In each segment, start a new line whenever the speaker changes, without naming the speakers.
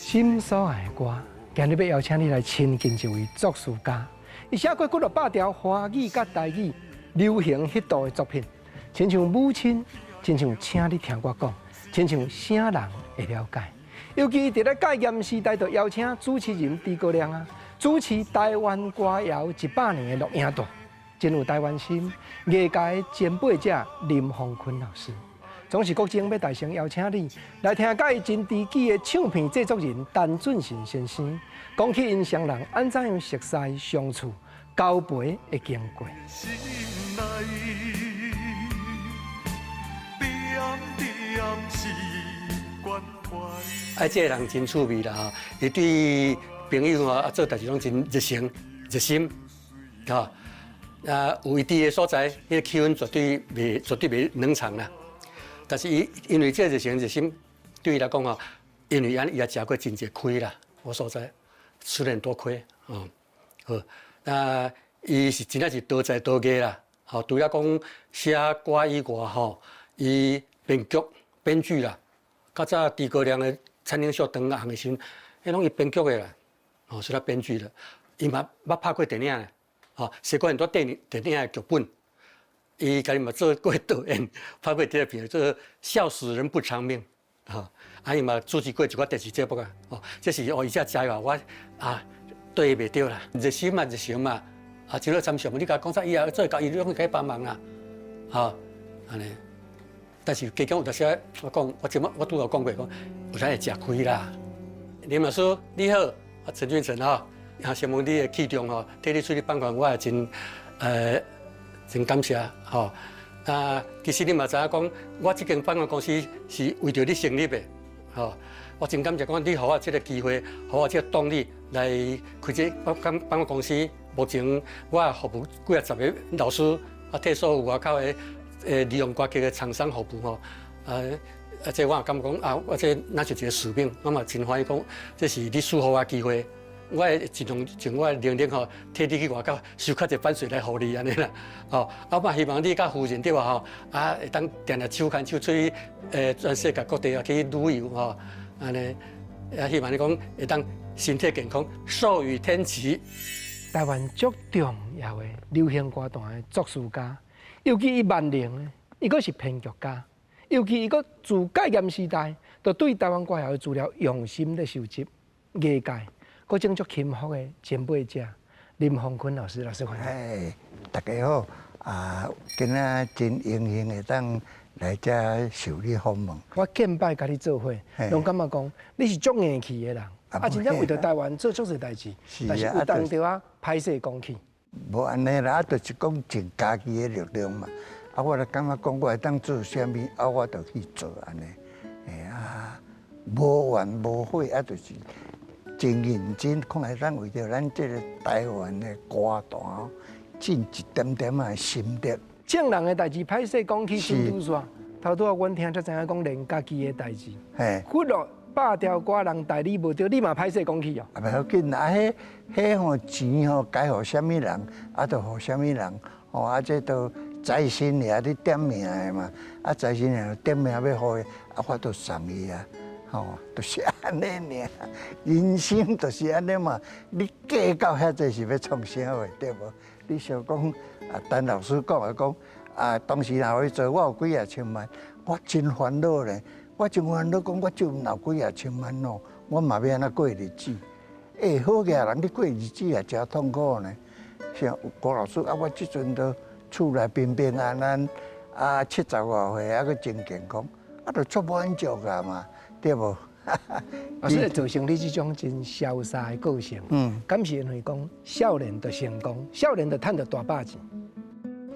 心所愛的歌，今日欲邀請你來親近一位作詞家，伊寫過幾落百條華語佮台語流行彼度的作品，親像母親，親像請你聽我講，親像啥人會了解。尤其佇咧戒嚴時代，就邀請主持人豬哥亮啊，主持台灣歌謠100年的錄影帶，真有台灣心。藝界的前輩者林鴻坤老師，總是國政欲大聲邀請你來聽佮伊真知己的唱片製作人陳俊信先生，講起𪜶雙人按怎樣熟似相處、交陪的經過。
心內點點是關懷。
啊，這個人真趣味啦吼，伊對朋友吼啊做代誌攏真熱誠、熱心，吼。啊，有伊佇的所在，彼個氣氛絕對袂冷場啦。但是伊因為這個熱誠熱心，對伊來講吼，因為按呢伊也食過真濟虧啦。我所在吃了很多虧，哦，好，那伊是真正是多才多藝啦。吼，除了講寫歌以外吼，伊編劇、編劇啦，較早豬哥亮的餐廳秀當紅的時陣，彼攏伊編劇的啦，哦，是他編劇的。伊嘛捌拍過電影，吼，寫過很多電影的劇本。伊家己嘛做過導演，拍過這個片，做《笑死人不償命》，吼，啊，伊嘛主持過一寡電視節目啊，哦，這是哦，伊這才華我啊對伊袂著啦，熱心嘛，熱誠嘛，啊，真好參詳，你共講啥，伊也做會到，伊攏會共你幫忙啦，吼，按呢。但是加減有當時我講，我前我拄有講過，講有啥會食虧啦。林老師你好，啊陳俊成吼，啊，承蒙你的器重吼，替你出去版權，我也真感謝吼。啊，其實你嘛知影講，我這間版權公司是為著你成立的，吼。我真感謝講你予我這個機會，予我這個動力來開這版權公司。目前我服務幾仔十个老師，啊，替所有外口的利用歌曲的廠商服務吼。啊啊，這我也感覺講啊，我這若是一個使命，我嘛真歡喜講，這是你賜予我機會。我會盡量盡我的能力吼，替你去外口收較濟版稅來予你按呢啦，吼！啊，我希望你佮夫人對吧吼？啊，會當定定手牽手出去，全世界各地啊去旅遊吼，按呢，也希望你講會當身體健康，壽與天齊。
台灣足重要的流行歌壇的作詞家，尤其伊萬能，伊閣是編劇家，尤其伊閣自戒嚴時代，就對台灣歌謠的資料用心咧收集，藝界閣種足欽服的前輩者林鴻坤老師，老師歡迎。
哎，大家好，啊，今仔真榮幸會當來遮受你訪問。
我見擺佮你做伙，攏感覺講你是足硬氣的人，啊，真正為著台灣做足濟代誌，但是有當著啊，歹勢講起。
無按呢啦，啊，就是講盡家己的力量嘛。啊，我就感覺講我會當做啥物，啊，我就去做按呢。哎啊，無怨無悔，啊，就是真認真，看會當為著咱這個台灣的歌壇盡一點點仔心力。
眾人的代誌歹勢講起真拄煞，頭拄仔阮聽才知影講連家己的代誌。幾落百條歌人代理無著，你嘛歹勢講起哦。
啊，袂要緊啊，彼彼吼錢吼該予啥物人，啊，就予啥物人，吼啊，這都財神爺咧點名的嘛，啊，財神爺點名欲予伊，啊，我就送伊啊，吼，就是按呢爾，人生就是按呢嘛，你計較遐濟是欲創啥貨，對無？你想講啊，陳老師講的講啊，當時若予伊做，我有幾仔千萬，我真煩惱咧。我真煩惱，講我就有幾仔千萬哦，我嘛欲按怎過日子？欸，好額人咧過日子也誠痛苦呢。像郭老師啊，我這陣都厝內平平安安，啊，70外歲，啊，閣真健康，啊，就足滿足啊嘛，對無？
啊，所以造成你這種真瀟灑的個性，敢是因為講少年就成功，少年就趁著大把錢。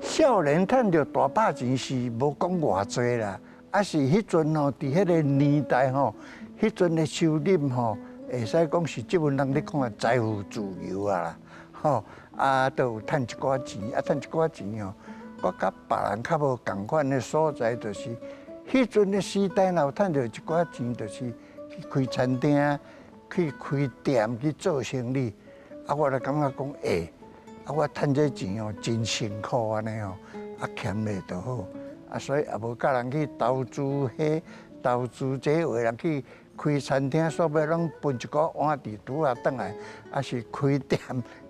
少年趁著大把錢是無講偌濟啦，啊是彼陣吼，佇彼個年代吼，彼陣的收入吼，會使講是這陣人咧講的財富自由啊啦，吼，啊，都有趁一寡錢，啊，趁一寡錢哦，我佮別人較無仝款的所在，就是彼陣的時代，若有趁著一寡錢，就是去開餐廳、去開店、去做生意，啊，我就感覺講，欸，啊，我趁這錢哦，真辛苦按呢吼，啊，儉咧就好，啊，所以也無佮人去投資彼，投資這有的人去開開餐廳，煞尾攏分一個碗佇拄仔轉來，啊是開店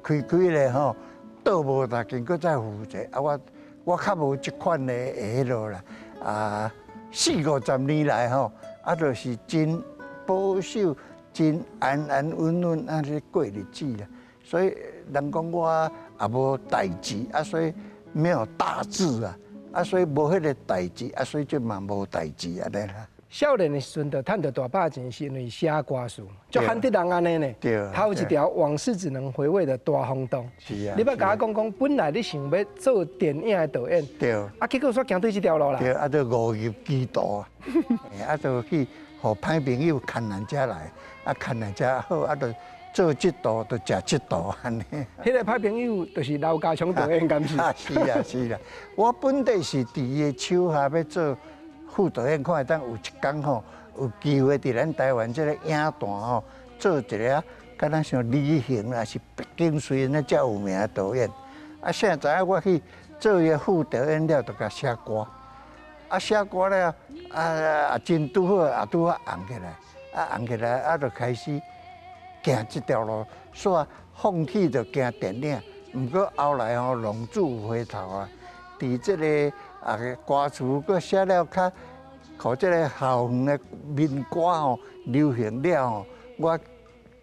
開開咧吼，倒無逐間，閣再負債。啊，我較無這款的彼落啦。啊，四五十年來吼，啊，就是真保守，真安安穩穩按呢過日子啦。所以人講我也無代誌，啊，所以沒有大志啊，啊，所以無彼個代誌，啊，所以就嘛無代誌按呢啦。
少年的時陣就趁著大把錢，是因為寫歌詞，足罕得人按呢呢。頭一條往事只能回味的大風洞。
是啊。
你欲共我講講，本來你想欲做電影的導演。啊，結果煞行對這條路啦。
對，啊，就誤入歧途啊！啊，就去予歹朋友牽人遮來，啊，牽人遮好，啊，就做這道就食這道按呢。
彼個歹朋友就是劉家昌導演，敢是？
啊，是啊，是啊。我本底是佇伊的手下欲做副導演，看會當有一工吼，有機會佇咱台灣這個影壇吼，做一个敢若像李行啦，是畢竟雖然遮有名的導演。啊，誰知影我去做伊的副導演了，就共寫歌。啊，寫歌了，啊啊真拄好，也拄好紅起來。啊，紅起來，啊，就開始行這條路，煞放棄就行電影。毋過後來吼，浪子回頭啊，佇這個啊歌詞閣寫了較，予這個校園的民歌吼流行了吼，我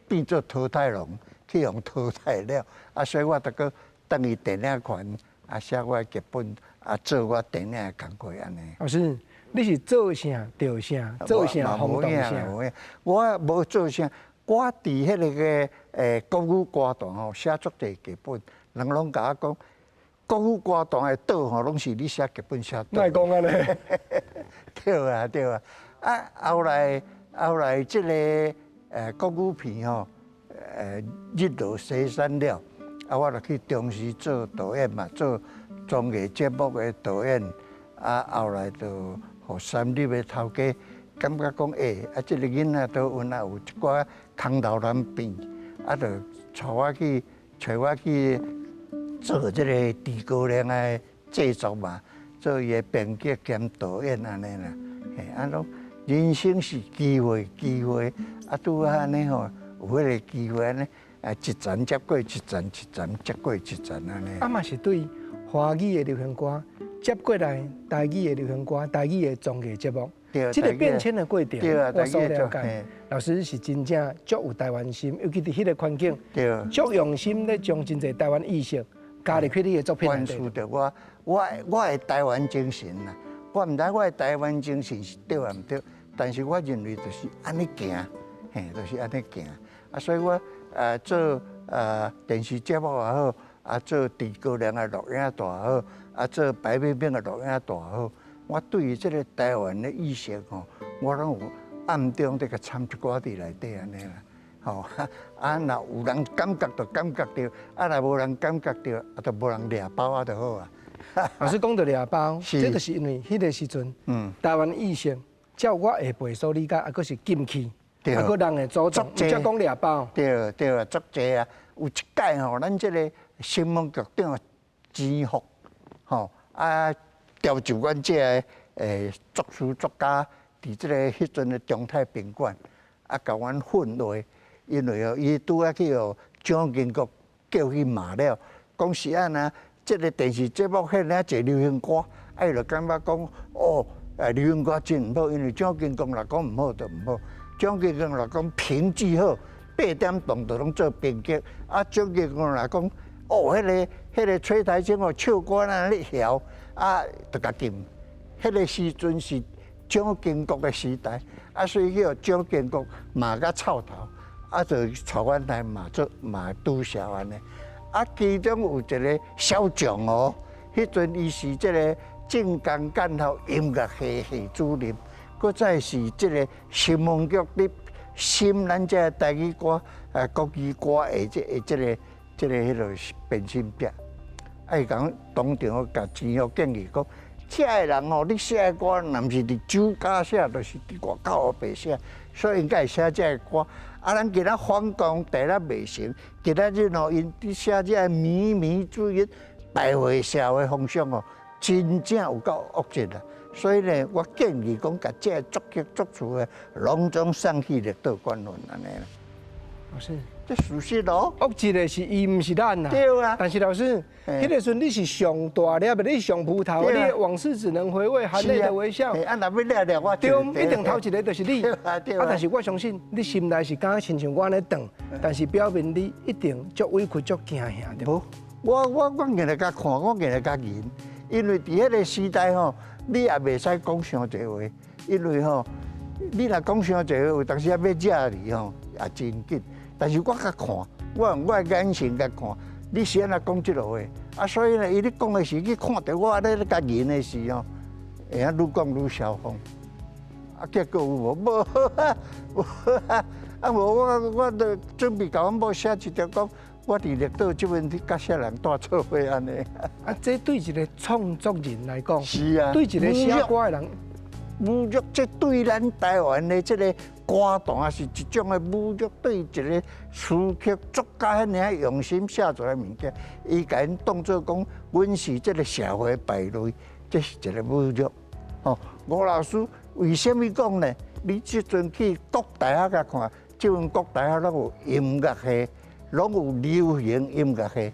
變做淘汰龍，去予淘汰了。啊，所以我就閣轉去電影圈，啊，寫我的劇本，啊，做我電影的工課按呢。
老師，你是做啥著啥，做啥轟動啥？
我無做啥，我佇彼個國語歌壇吼寫足濟劇本，人攏共我講，國語歌壇的倒吼，攏是你寫劇本寫倒。
哪會講按呢？
對啊對啊，啊後來這個國語片吼，日落西山了，啊我就去中視做導演嘛，做綜藝節目的導演，啊後來就予三立的頭家感覺講，欸，啊這個囡仔都有那有一寡空頭難變，啊就帶我去做這個豬哥亮的製作嘛，做伊的編劇兼導演按呢啦。嘿，啊攏人生是機會，機會，啊拄好按呢吼，有彼個機會按呢，啊一層接過一層，一層接過一層按呢。
啊嘛是對華語的流行歌接過來台語的流行歌，台語的綜藝節目，這個變遷的過程，我所了解。老師是真正足有台灣心，尤其佇彼個環境，足用心咧將真濟台灣意識加入去你的作品內底。
關注著我的台灣精神啦，我毋知我的台灣精神是對抑毋對，但是我認為就是按呢行，嘿，就是按呢行。啊，所以我做電視節目也好，啊做豬哥亮的錄影帶也好，啊做白冰冰的錄影帶也好，我對於這個台灣的意識吼，我攏有暗中咧共摻一寡佇內底按呢啦。吼，啊若有人感覺就感覺著，啊若無人感覺著，啊就無人掠包啊就好啊。
老師講著掠包，這就是因為彼個時陣，台灣意識照我下輩所理解，啊，閣是禁區，啊，閣人的祖宗，才講掠包。
對對啊，足濟啊！有一擺吼，咱這個新聞局長錢福，吼啊，調就阮這个作詞作家，佇這個彼陣的中泰賓館，啊，共阮訓話，因為哦，伊拄仔去予蔣經國叫去罵了，講是按呢，這個電視節目彼爾濟流行歌，啊，伊就感覺講，哦，流行歌真毋好，因為蔣經國若講毋好就毋好，蔣經國若講評劇好，8點檔就攏做編劇，啊，蔣經國若講，哦，彼個崔苔菁哦，唱歌按呢囂，啊，就共禁。彼個時陣是蔣經國的時代，啊，所以去予蔣經國罵甲臭頭，啊，就帶阮來罵做罵拄潲按呢。啊，其中有一個小將哦，彼陣伊是這個政工幹校音樂系系主任，閣再是這個新聞局咧審咱這個台語歌、國語歌的這個彼落編審者。啊，伊講當場共錢福建議講，這个人吼，你寫的歌，若毋是佇酒家寫，就是佇外口烏白寫，所以應該會寫這个歌。啊，咱今仔反攻第咧袂成，今仔日吼，𪜶佇寫這个靡靡之音，敗壞社會風尚哦，真正有夠惡質啦。所以呢，我建議講，共這个作曲作詞的，攏總送去綠島管訓按呢啦。
老師，
這事實咯。
惡一个是伊，毋是咱啦。
對啊。
但是老師，彼个時陣你是上大粒的，你是上葡萄，你的往事只能回味，含淚的微笑。
啊，若欲掠掠我，
對，一定頭一个就是你。
對啊，對啊。
啊，但是我相信你心內是敢親像我按呢轉，但是表面你一定足委屈、足驚嚇，對無？
無，我硬來共看，我硬來共忍，因為佇彼个時代吼，你也袂使講傷濟話，因為吼，你若講傷濟話，有當時仔欲食你吼，也真緊。但是我共看，我用我的眼神共看，你是按怎講這落話？啊，所以呢，伊咧講的時，去看著我按呢咧共忍的時吼，會曉愈講愈囂張。啊，結果有無？無啊，無啊，啊無我我就準備共阮某寫一條講，我佇綠島這陣去佮啥人蹛做伙按呢。
啊，這對一个創作人來講，
是啊，
對一个寫歌的人，
侮辱，這對咱台灣的這个歌壇是一種的侮辱，對一个詞曲作家遐爾仔用心寫出來物件，伊共𪜶當做講，阮是這个社會敗類，這是一个侮辱。吼，吳老師為啥物講呢？你這陣去國大學共看，這陣國大學攏有音樂系，攏有流行音樂系，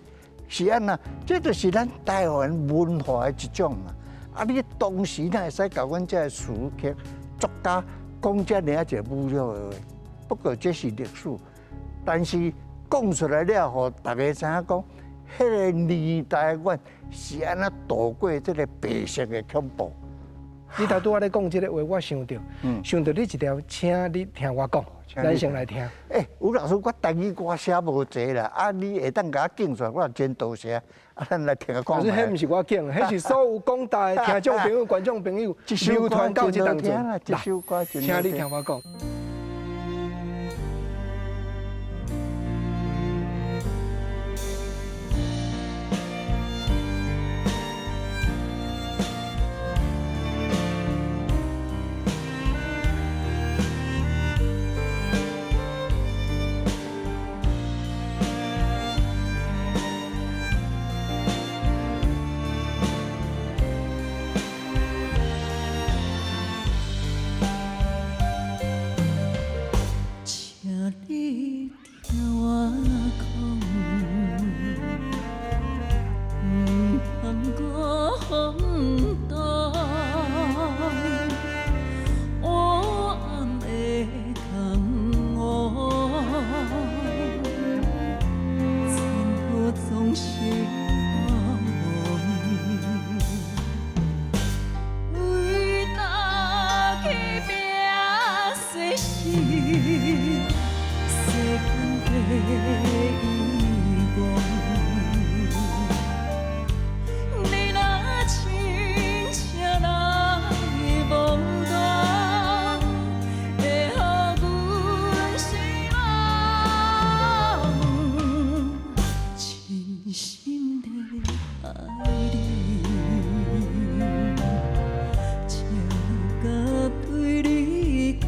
是按怎？這就是咱台灣文化的一種嘛。啊！你當時哪會使共阮這个詞曲作家講遮爾仔一個侮辱的話？不過這是歷史，但是講出來了後，大家知影講，彼个年代阮是按怎度過這个白色的恐怖。
你頭拄仔咧講這个話，我想著，想著你一條，請你聽我講，咱先來聽。
欸，吳老師，我台語歌寫無濟啦，啊，你會當共我揀出來，我真多謝。啊，咱來聽下看。
老師，彼毋是我揀，彼是所有廣大的聽眾朋友、觀眾朋友流傳到這當中。
這首歌真
請你聽我講。
你聽我講，毋通閣風動，黑暗的江湖，前途總是茫茫。為擔去拼生死，世間的遺忘。你若真正來懵懂，會予阮失望。真心的愛你，才敢對你講。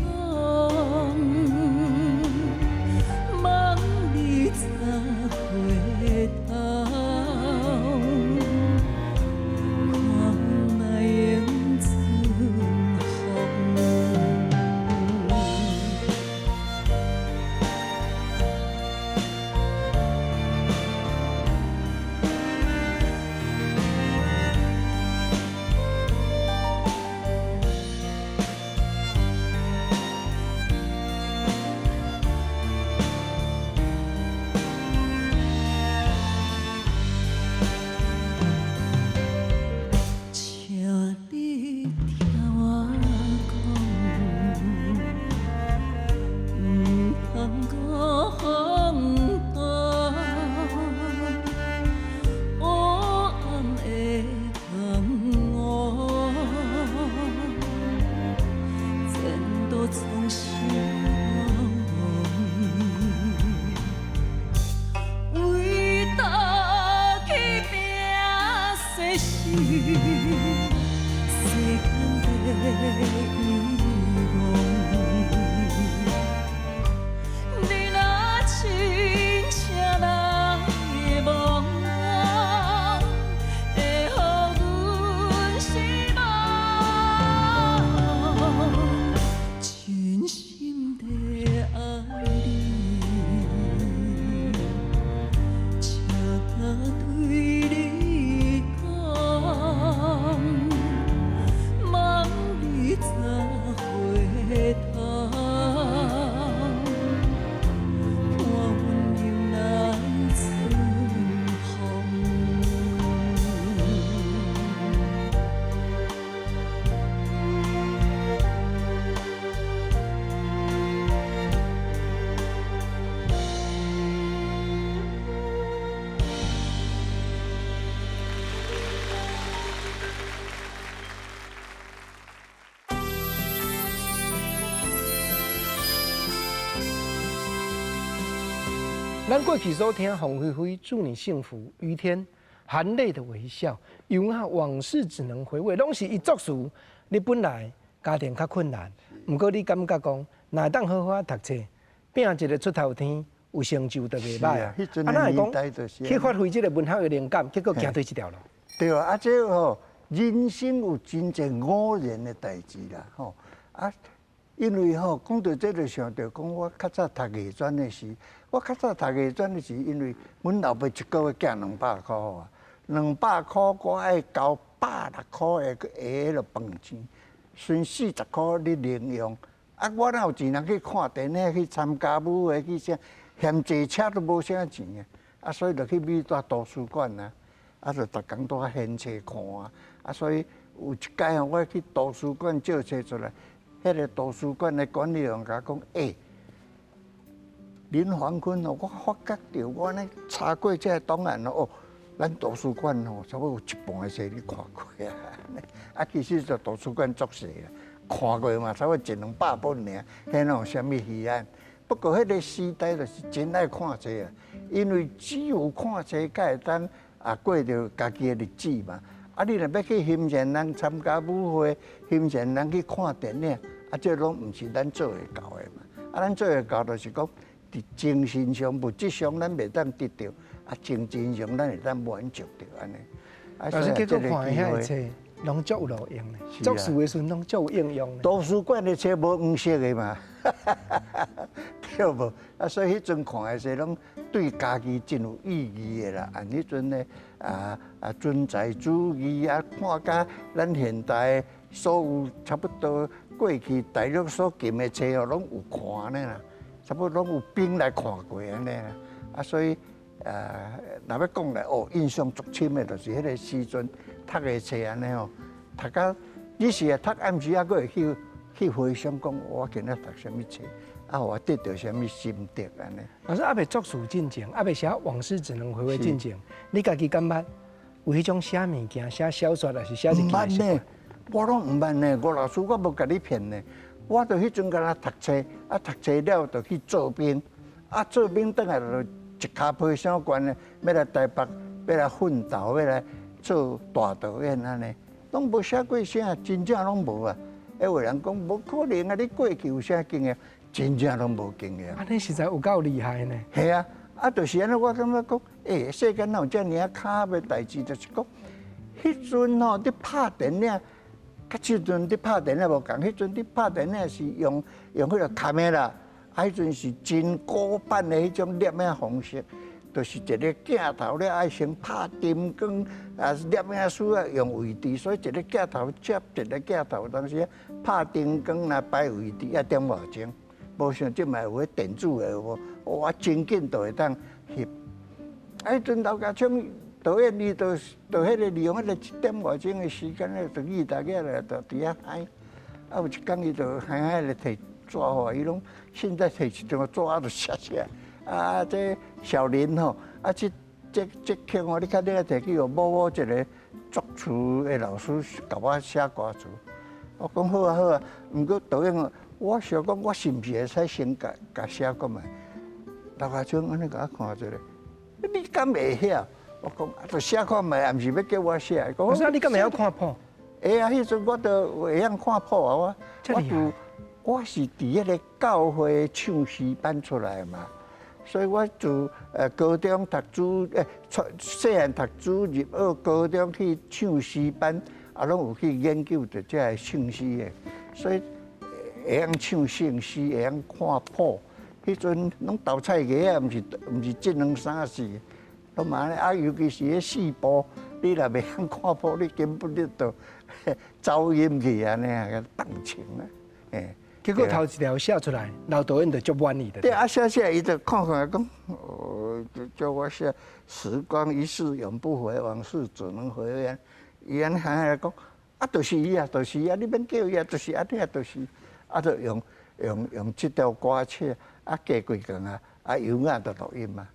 咱過去所聽鳳飛飛祝你幸福，雨天含淚的微笑，有啊往事只能回味，攏是伊作詞。你本來家庭較困難，毋過你感覺講，若會當好好讀冊，拼一個出頭天，有成就就袂歹啊。啊，哪會講去發揮這個文學的靈感，結果行對這條路。
對啊，啊這吼人生有真濟偶然的代誌啦，吼啊，因為吼講到這個想著講，我較早讀藝專的時，我較早讀藝專的時，因為阮老爸一個月寄兩百箍予我，兩百箍我愛交百六箍的的彼個飯錢，剩40箍咧零用。啊，我哪有錢通去看電影、去參加舞會、去啥？嫌坐車都無啥錢啊！啊，所以就去美大圖書館啊，啊，就逐工都閒冊看啊。啊，所以有一擺吼，我去圖書館借冊出來，彼個圖書館的管理員共我講：欸，林煌坤哦，我發覺著我呢查過這個檔案哦，咱圖書館吼，差不多有一半的冊你看過啊。啊，其實就圖書館足細啦，看過嘛，差不多一兩百本爾，彼哪有啥物稀罕？不過彼個時代就是真愛看冊啊，因為只有看冊才會當啊過著家己的日子嘛。啊，你若欲去欣賞人參加舞會，欣賞人去看電影，啊，這攏毋是咱做會到的嘛。啊，咱做會到就是講，佇精神上、物質上，咱袂當得著，啊，精神上咱會當滿足著按呢。
啊，所以結果看遐個冊，攏足有路用的，作詞的時陣攏足有應用的。
圖書館的冊無黃色的嘛，對無？啊，所以彼陣看的冊攏對家己真有意義的啦。按彼陣的啊啊存在主義啊，看甲咱現代所有差不多過去大陸所禁的冊哦，攏有看呢啦，差不多攏有編來看過按呢啦。啊，所以啊，若欲講來哦，印象足深的，就是彼個時陣讀的冊按呢吼，讀甲你是啊讀暗時啊，閣會去回想講，我今仔讀啥物冊，啊，我得著啥物心得按呢。
老師猶未作詞進前，猶未寫往事只能回味進前，你家己感覺有彼種寫物件、寫小說，抑是寫日記的習慣？
我攏毋捌呢，吳老師我無共你騙呢。我就彼陣敢若讀冊，啊讀冊了就去做兵，啊做兵轉來就一跤皮傷懸的，欲來台北，欲來奮鬥，欲來做大導演按呢，攏無寫過啥，真正攏無啊。有人講無可能啊！你過去有啥經驗？真正攏無經驗。
按呢實在有夠厲害呢。
係啊，啊就是按呢，我感覺講，欸，世間哪有遮爾仔巧的代誌？就是講，彼陣吼佇拍電影，佮這陣佇拍電影無仝，彼陣佇拍電影是用彼個卡梅拉，啊，彼陣是真古板的彼種攝影方式，就是一個鏡頭咧愛先拍燈光，啊，攝影師啊用位置，所以一個鏡頭接一個鏡頭，當時拍燈光來擺位置一點外鐘，無像這擺有彼電子的有無？哇，真緊就會當翕。啊，彼陣劉家昌導演伊就彼個利用彼個一點外鐘的時間咧，就記大家來就佇遐嗨。啊，有一工伊就嗨嗨咧提紙予我，伊攏現在提一張紙啊，就寫寫。啊，這小林吼，啊，這曲哦，你較你愛提去予某某一個作詞的老師共我寫歌詞。我講好啊好啊，毋過導演，我想講我是毋是會使先共共寫看覓？劉家昌按呢共我看一下，你敢會曉？我講啊，就寫看覓，也毋是欲叫我寫。
我說你敢會曉看譜？
會啊，彼陣我都會曉看譜啊，我我就我是佇彼個教會唱詩班出來的嘛。所以我自高中讀主細漢讀主日學，高中去唱詩班，啊，攏有去研究著這个唱詩的，所以會曉唱聖詩，會曉看譜。彼陣攏斗菜雞仔，毋是這兩三四，攏嘛按呢啊，尤其是彼四部，你若袂曉看譜，你根本你就走音去按呢啊，動情啊，欸。
結果頭一條寫出來，劉導演就足滿意的。
對啊，寫寫伊就看看講，哦，叫我寫時光一逝永不回，往事只能回味。伊按呢喊來講，啊，就是伊啊，就是伊啊，你免叫伊啊，就是按呢啊，就是，啊，就用這條歌曲，啊，過幾工啊，啊，有影就錄音嘛，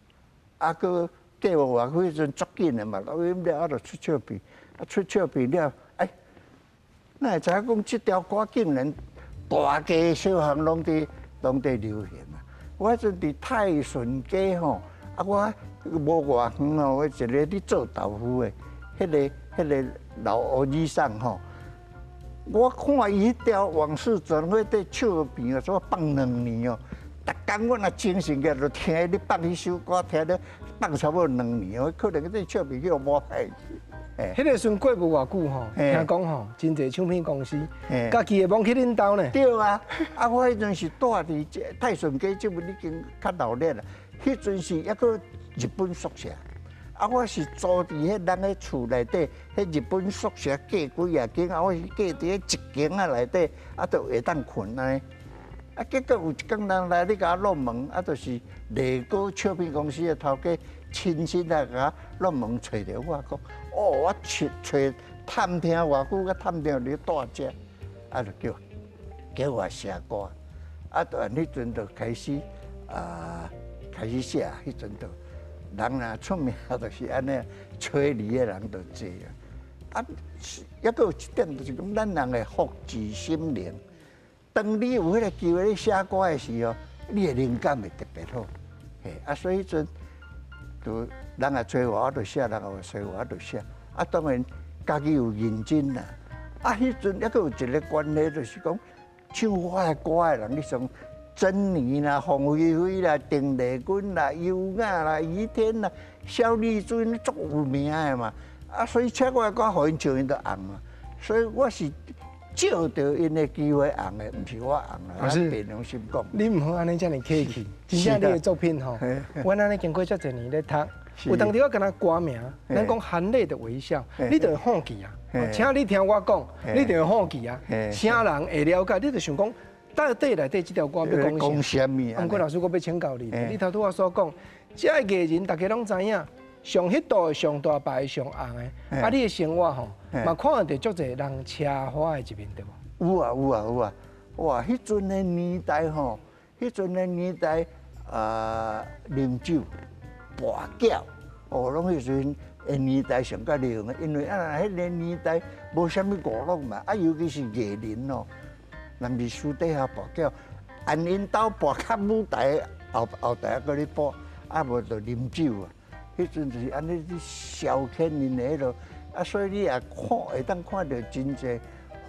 啊，閣過無偌久，彼陣足緊的嘛，錄音了啊，就出唱片，啊，出唱片了，哎，哪會知影講這條歌竟然大街小巷攏佇流行啊！我彼陣佇泰順街吼，啊，我無偌遠哦，我一个咧做豆腐的，彼个老烏爾桑吼，我看伊彼條往事轉火佇唱片啊，煞放兩年哦。逐工我若精神起來，就聽伊咧放彼首歌，聽咧放差不多兩年哦，可能這唱片叫無歹去。
彼个時陣過無偌久吼，聽講吼，真濟唱片公司，家己會摸去恁兜呢。
對啊，啊，我彼陣是住佇泰順街，這陣已經較鬧熱啦。彼陣是猶閣日本宿舍，啊，我是租佇彼人的厝內底，彼日本宿舍隔幾仔間，啊，我是隔佇彼一間仔內底，啊，就會當睏按呢。啊，結果有一工人來咧共我敲門，啊，就是麗歌唱片公司的頭家親身來共我敲門揣著我講，哦，我揣揣探聽偌久，閣探聽你蹛遮，啊，就叫我寫歌，啊，就按彼陣就開始啊，開始寫，彼陣就人若出名就是按呢，揣你的人就濟啊。啊，猶閣有一點就是講，咱人的福至心靈。當你有彼个機會咧寫歌的時候，你的靈感會特別好。嘿，啊，所以彼陣就人來揣我，我就寫；人來揣我，我就寫。啊，當然家己有認真啦。啊，彼陣猶閣有一个關係，就是講唱我的歌的人，你像珍妮啦、鳳飛飛啦、鄧麗君啦、優雅啦、于天啦、蕭麗珍，足有名的嘛。啊，所以請我的歌，予𪜶唱，𪜶就紅嘛。所以我是藉著𪜶的機會紅的，毋是我紅啊。
老師，
憑良心講，
你毋好按呢遮爾客氣。真正你的作品吼，阮按呢經過遮濟年咧讀，有當時我敢若歌名，咱講含淚的微笑，你就會好奇啊。請你聽我講，你就會好奇啊。啥人會了解？你就想講，到底內底這條歌欲講啥？毋過老師，我欲請教你，你頭拄仔所講，這个藝人大家攏知影，上彼度上大牌、上紅的，啊，你的生活吼，嘛看著足濟人奢華的一面對無？
有啊有啊有啊！哇，彼陣的年代吼，彼陣的年代啊，啉酒、跋筊，哦，攏彼陣的年代上較流行的，因為啊，彼个年代無啥物娛樂嘛，啊，尤其是藝人哦，若毋是私底下跋筊，按𪜶兜跋較舞台後後台閣咧跋，啊無就啉酒啊。彼陣就是按呢咧消遣𪜶的彼落，啊，所以你也看會當看著真濟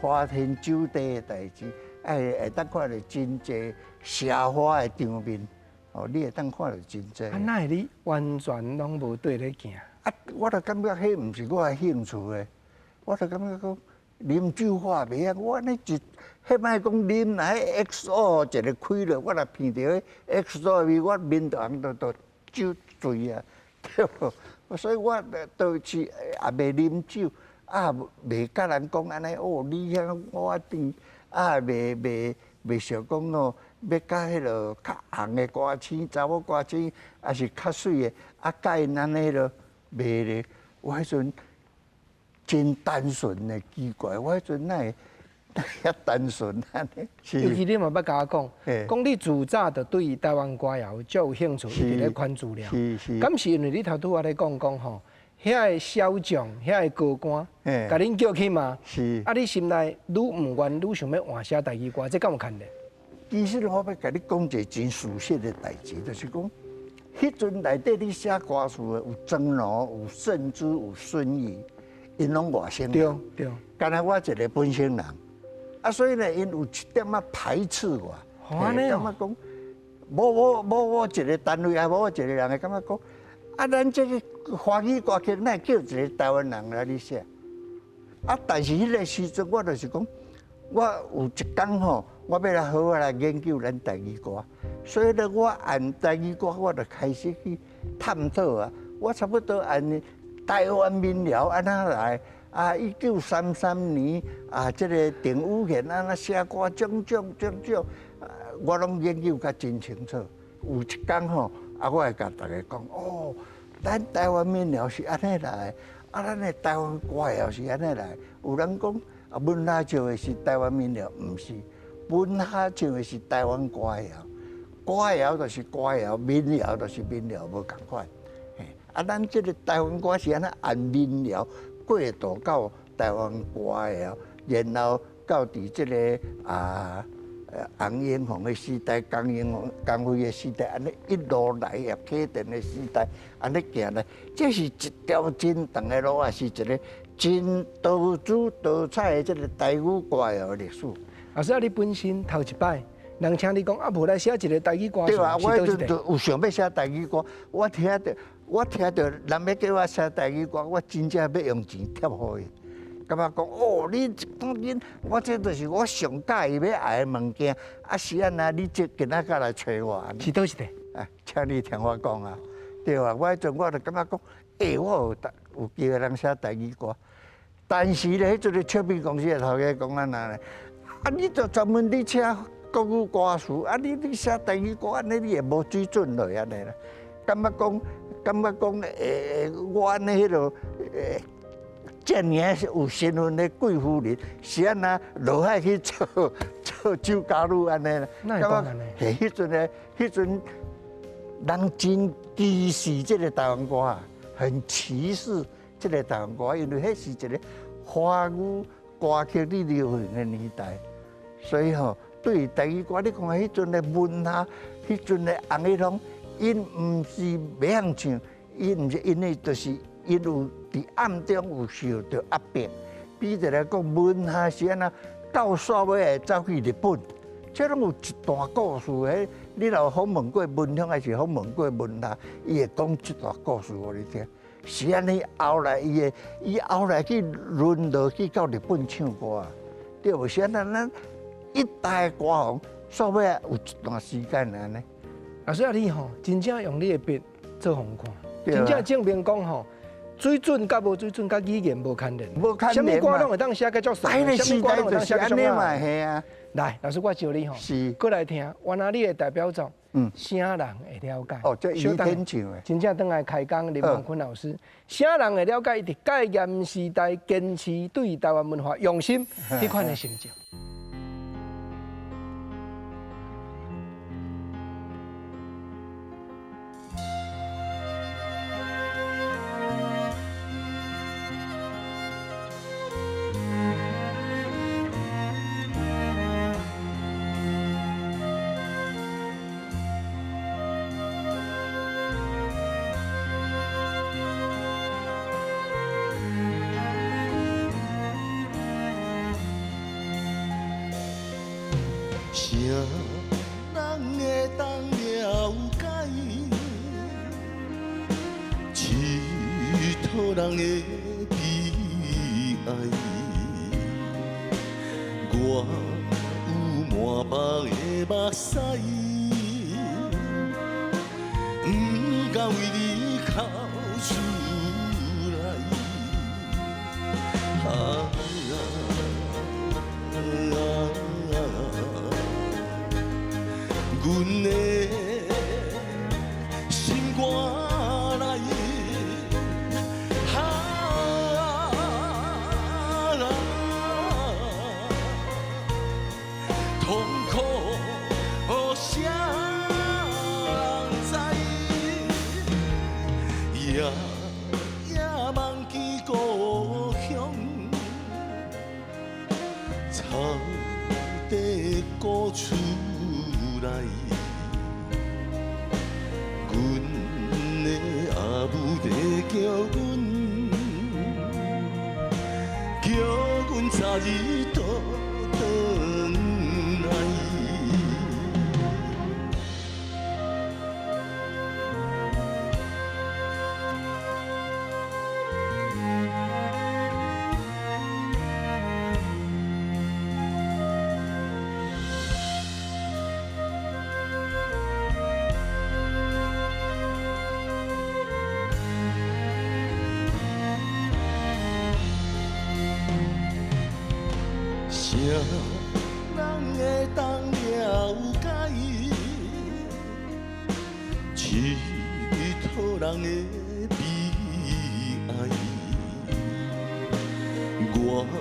花天酒地的代誌，啊，會當看著真濟奢華的場面，哦，你會當看著真濟。
啊，哪會你完全攏無綴咧行？
啊，我就感覺彼毋是我的興趣的，我就感覺講啉酒喝袂曉，我按呢一，彼擺講啉來 XO 一个開落，我若聞著彼 XO 味，我面就紅就就酒醉啊。對無？所以我就是也袂啉酒，啊，袂佮人講按呢哦，你遐我甜，啊，袂想講哦，欲佮彼落較紅的歌星、查某歌星，抑是較媠的，啊，佮𪜶按呢囉袂咧。我彼陣真單純的，奇怪，我彼陣哪會遐單純按呢？
尤其你嘛捌共我講，講你自早就對台灣歌謠足有興趣，一直咧翻資料。敢是因為你頭拄仔咧講講吼，遐个小將、遐个高官，共恁叫去嘛？
是。
啊，你心內愈毋願，愈想欲換寫台語歌，這敢有牽連？
其實我欲共你講一个真事實的代誌，就是講，彼陣內底咧寫歌詞的有莊奴、有盛之、有孫毅，𪜶攏外省人。敢若我一个本省人。啊，所以呢，𪜶有一點仔排斥我，
感
覺講，無無無我一个單位，也無我一个人會感覺講，啊，咱這个華語歌曲，哪會叫一个台灣人來咧寫？啊，但是彼个時陣，我就是講，我有一工吼，我欲來好好來研究咱台語歌，所以咧，我按台語歌，我就開始去探討啊。我差不多按台灣民謠按怎來？啊，1933年啊，這个鄧雨賢按怎寫歌，種種種種，我攏研究甲真清楚。有一工吼，啊，我會共大家講，哦，咱台灣民謠是按呢來，啊，咱的台灣歌謠是按呢來。有人講啊，文夏唱的是台灣民謠，毋是，文夏唱的是台灣歌謠。歌謠就是歌謠，民謠就是民謠，無仝款。嘿，啊，咱這个台灣歌是按怎按民謠過渡到台灣歌謠，然後到佇這个啊洪永宏的時代、江永宏、江輝的時代，按呢一路來葉啟田的時代，按呢行來，這是一條真長的路，也是一個真多姿多彩的這個台語歌謠的歷史。
老師啊，你本身頭一擺，人請你講啊，無來寫一個台語歌
對啊，
詞，
我
是佗一
彼陣就有想欲寫台語歌，我聽著人欲叫我寫台語歌，我真正欲用錢貼予伊。感覺講哦，你當今我這就是我上喜歡欲愛的物件，啊是按怎你這今仔才來揣我？
是佗一個？
啊，請你聽我講啊，對啊，我彼陣我就感覺講，欸，我有有機會通寫台語歌，但是咧，彼陣的唱片公司的頭家講按怎咧？啊，你就專門佇寫國語歌詞，啊，你寫台語歌，按呢你會無水準落按呢啦。感覺講，感覺講，欸，我按呢彼落，欸，遮爾有身份的貴夫人，是按怎落海去做做酒家女按呢啦？
哪會講按呢？
嘿，彼陣咧，彼陣人真歧視這個台灣歌啊，很歧視這個台灣歌，因為彼是一個華語歌曲佇流行的年代，所以吼，對台語歌，你看彼陣的文夏，彼陣的洪一龍，𪜶毋是袂曉唱，𪜶毋是因為就是𪜶有佇暗中有受著壓迫。比如來講，文夏是按怎到煞尾會走去日本，這攏有一段故事。彼你若有訪問過文鄉，還是訪問過文夏，伊會講這段故事予你聽。是按呢，後來伊會，伊後來去淪落去到日本唱歌啊，對無？是按怎咱一代歌王，煞尾有一段時間按呢。
老師啊，你吼真正用你的筆做予看，真正證明講吼，水準佮無水準，佮語言無牽連，
無牽連
啥物歌攏會當寫甲足爽，啥物歌攏會當寫甲足好。
嘿啊。
來，老師我招你吼，閣來聽，原來你的代表作，啥人會了解？
哦，這余天唱的。
真正轉來開講，林鴻坤老師，啥人會了解？伊佇戒嚴時代堅持對台灣文化用心，彼款的心情。
啥人會當了解？痴討人的悲哀，我有滿目的目屎，毋甘為你哭出來。啊啊阮的心肝內，啊，痛苦啥人知？夜夜夢見故鄉，草地古厝內，阮的阿母在叫阮，叫阮早日倒轉來。啥人會當了解？痴討人的悲哀，我有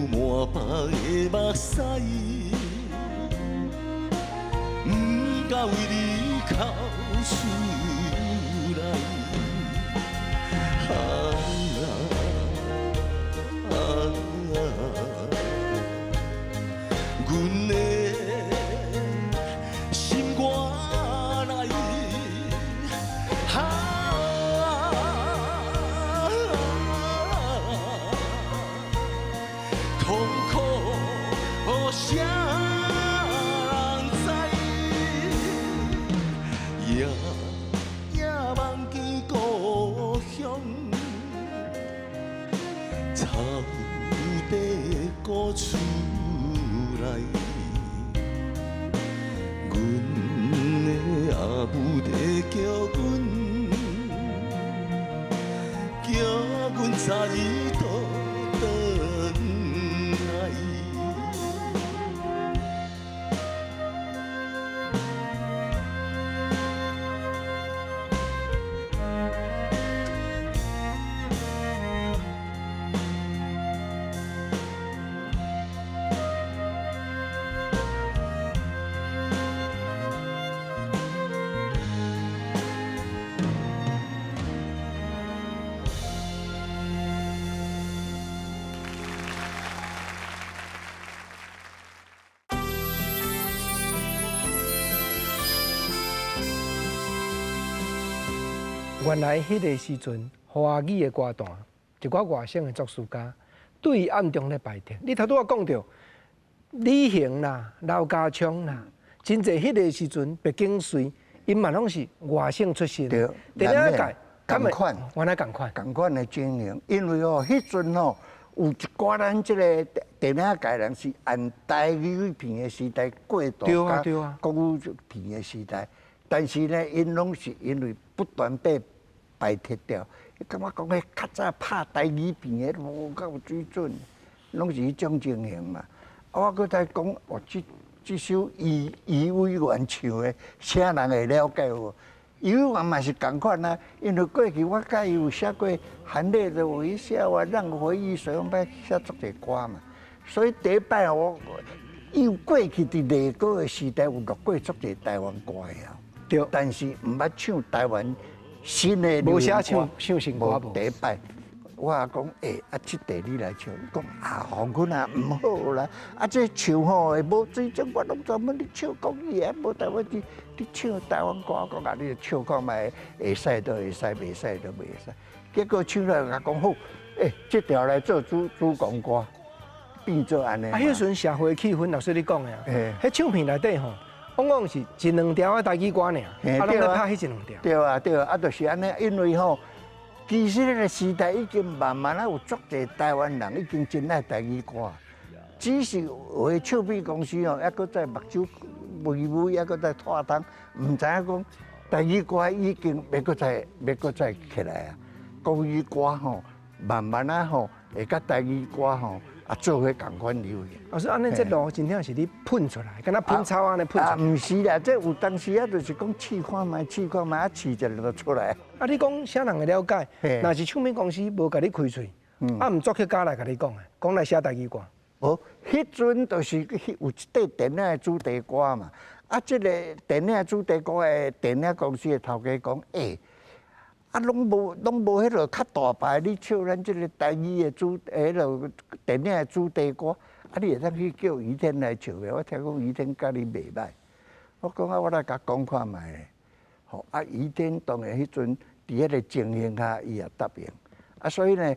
滿目的目屎，毋甘為你哭出來。啊啊，阮的。人知？夜夜梦见故乡，草地古厝内，阮的阿母在叫阮，叫阮早日倒转来。
原來彼个時陣，華語的歌壇，一寡外省的作詞家對暗中咧排斥。你頭拄仔講著李行啦、劉家昌啦，真濟彼個時陣，白景瑞，𪜶嘛攏是外省出身。
對，
電影界
仝款，
原來仝款，
仝款的情形。因為哦，彼陣吼有一寡咱這个電影界人是按台語片的時代過渡
到
國語片的時代，但是呢，𪜶攏是因為不斷被排斥掉，感覺講彼較早拍台語片的無夠水準，攏是彼種情形嘛。啊，我閣再講，哦，這首余委員唱的，啥人會了解無？余委員嘛是仝款啊，因為過去我佮伊有寫過《含淚的微笑》啊，讓回憶隨風擺寫足濟歌嘛。所以第一擺我，伊有過去佇麗歌的時代有錄過足濟台灣歌的啊，
對，
但是毋捌唱台灣。新的
無寫唱唱新歌無？
第一擺，我講啊，這塊你來唱，講啊，黃坤啊，毋好啦，啊，這唱吼會無水準，我攏專門咧唱國語啊，無台灣字，你唱台灣歌，我講啊，你唱看覓，會使就會使，袂使就袂使。結果唱來共講好，這條來做主攻歌，變做按呢。
啊，彼陣社會氣氛，老師你講的啊，彼唱片內底吼。往往是一兩條的台語歌爾，啊，攏咧拍彼一兩條。
對啊，對啊，啊，就是按呢，因為吼，其實彼个時代已經慢慢啊有足濟台灣人已經真愛台語歌，只是有的唱片公司吼，猶閣在目睭微微，猶閣在拖氡，毋知影講台語歌已經欲閣再起來啊。國語歌吼，慢慢啊吼，會佮台語歌吼。啊，做伙仝款流行。
老師，按呢這路真正是你噴出來，敢若噴草按呢噴出來。
啊，毋是啦，這有當時啊，就是講試看覓，試看覓，啊試一下就出來。
啊，你講啥人會了解？若是唱片公司無共你開喙，啊，毋作曲家來共你講的，講來寫台語歌。
無，彼陣就是有一塊電影的主題歌嘛。啊，這个電影的主題歌的電影公司的頭家講，啊，攏無彼落較大牌，你唱咱這个台語的主，彼落電影的主題歌，啊，你會當去叫余天來唱袂？我聽講余天佮你袂䆀，我講啊，我來共講看覓咧。吼，啊，余天當然彼陣佇彼个情形下，伊也答應。啊，所以呢，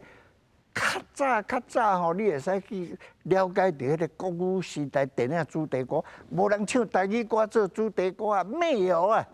較早吼，你會使去了解著彼个國語時代電影主題歌，無人唱台語歌做主題歌啊，沒有啊。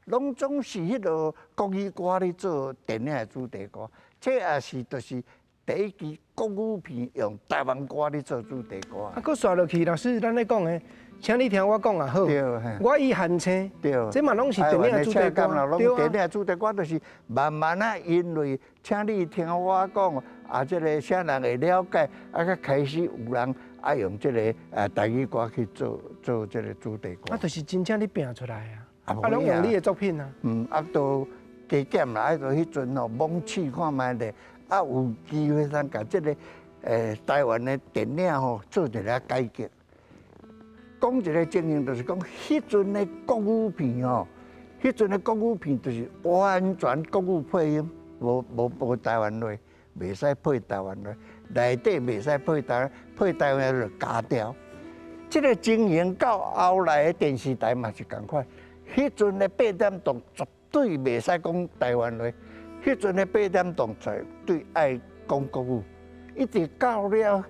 攏總是彼落國語歌咧做電影的主題歌，這也是就是第一支國語片用台灣歌咧做主題歌。
啊，閣煞落去，老師，咱咧講的，請你聽我講也好。
對，
我與韓星。
對。
這嘛攏是電影的主題歌。
對啊。電影主題歌就是慢慢啊，因為請你聽我講，啊，這个啥人會了解，啊，才開始有人愛用這个台語歌去做這个主題歌。
啊，就是真正你拼出來啊！啊，攏用你的作品啊。
啊，都加減啦，啊，就彼陣吼，猛試看覓咧，啊，有機會通共這个台灣的電影吼做一個改革。講一個情形，就是講彼陣的國語片吼，彼陣的國語片就是完全國語配音，無台灣話，袂使配台灣話，內底袂使配台灣，配台灣就加掉。這个情形到後來的電視台嘛是仝款。彼陣的8點檔絕對袂使講台灣話，彼陣的8點檔絕對愛講國語，一直到了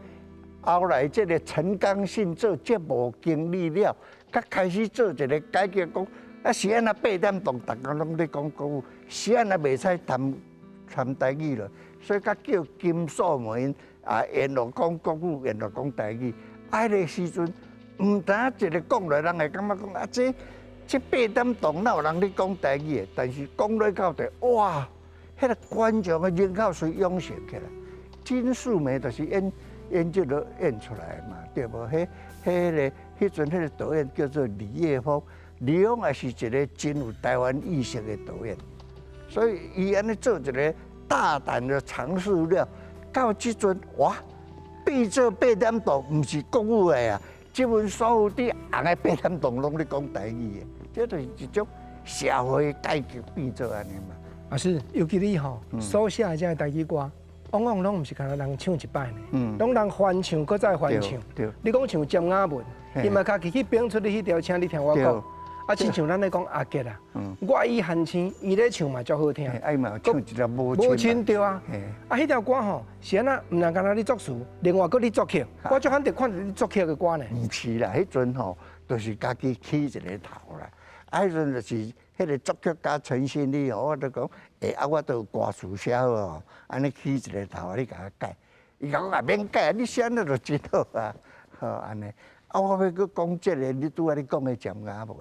後來這个陳剛信做節目經理了，才開始做一个改革，講啊是按怎八點檔，逐工攏咧講國語，是按怎袂使談談台語了，所以才叫金素梅啊，沿路講國語，沿路講台語。啊，彼个時陣，毋但一个講落，人會感覺講啊，這這八點檔哪有人咧講台語的？但是講落到底，哇，彼个觀眾的人口隨湧現起來。金素梅就是演。演這个演出來嘛，對無？彼、彼个彼陣，彼个導演叫做李業峰，李業峰也是一個真有台灣意識的導演，所以伊按呢做一个大膽的嘗試了，到這陣哇，變做八點檔，毋是國語的啊！這陣所有佇紅的八點檔攏咧講台語的，這就是一種社會改革變做按呢嘛。
啊是，尤其你吼所寫的這个台語歌。往往攏毋是干焦人唱一擺呢，攏人翻唱，閣再翻唱。你講像詹雅雯，伊嘛家己去編出你彼條，請你聽我講。啊，親像咱咧講阿杰啊，我以韓星，伊咧唱嘛足好聽。
啊，伊嘛有唱一條母親
對啊。啊，彼條歌吼是按怎？毋但干焦你作詞，另外閣你作曲。我足罕得看著你作曲的歌呢。
毋是啦，彼陣吼，就是家己起一個頭啦。啊，彼陣就是。彼个作曲家陳新利吼，我就講，欸，啊，我都有歌詞寫好吼，按呢起一个頭，你共我改。伊講啊，免改，你寫按呢就真好啊，好按呢。啊，我欲閣講這个，你拄仔咧講的詹雅雯，